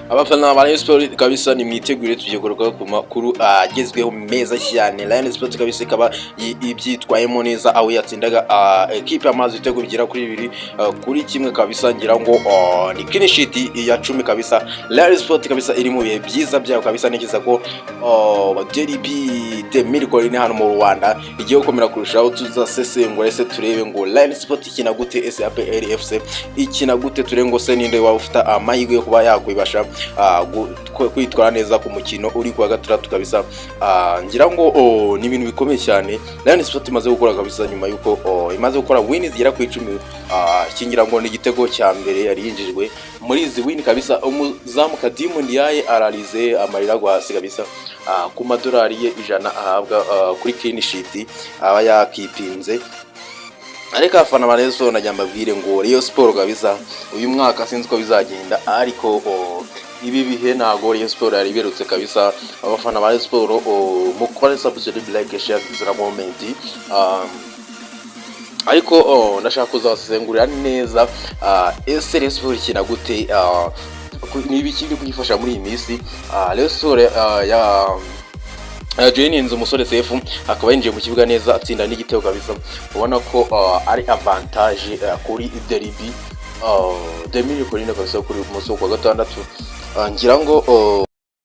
Abafana ba Rayon Sport kabisa, nimwitegure, tugiye kugaruka ku makuru agezweho meza cyane. Rayon Sport kabisa ikaba ibyitwayemo neza, aho yatsindaga ekipe y'amazi ibitego bigera kuri 2-1 kabisa. Ngira ngo ni clean sheet ya 10 kabisa. Rayon Sport kabisa iri mu bihe byiza byayo kabisa. Ntekereza ko Derby des Mille Collines hano mu Rwanda igiye gukomera kurushaho. Tuzasesengura ese turebe ngo Rayon Sport ikina gute, ese APR FC ikina gute, turebe ngo se ninde waba ufite amahirwe yo kuba yakwibasha kwitwara neza ku mukino uri kuwa gatandatu kabisa. Ngira ngo ni ibintu bikomeye cyane Rayon Sport imaze gukora kabisa, nyuma yuko imaze gukora win zigera ku 10. Iki ngira ngo ni igitego cya mbere yari yinjijwe muri izi win kabisa. Umuzamu Khadime Ndiaye ararize, amarira agwa hasi kabisa, ku madolari ye 100 ahabwa kuri clean sheet aba yakipinze. Ariko abafana ba Rayon Sport, najya mbabwire ngo Rayon Sport kabisa uyu mwaka sinzi uko bizagenda, ariko ibi bihe ntago Rayon Sport yari iberutse kabisa. Abafana ba Rayon Sport, mukore subscribe, like, share na comment. Ariko ndashaka kuzasesengurira neza ese Rayon Sport ikina gute, ni ibiki biri kuyifasha muri iyi minsi. Rayon Sport ya joininze umusore Sefu, akaba yinjiye mu kibuga neza, atsinda n'igitego kabisa. Ubona ko ari avantage kuri derby des Mille Collines kabisa kuri uyu munsi wo kuwa gatandatu. Ngira ngo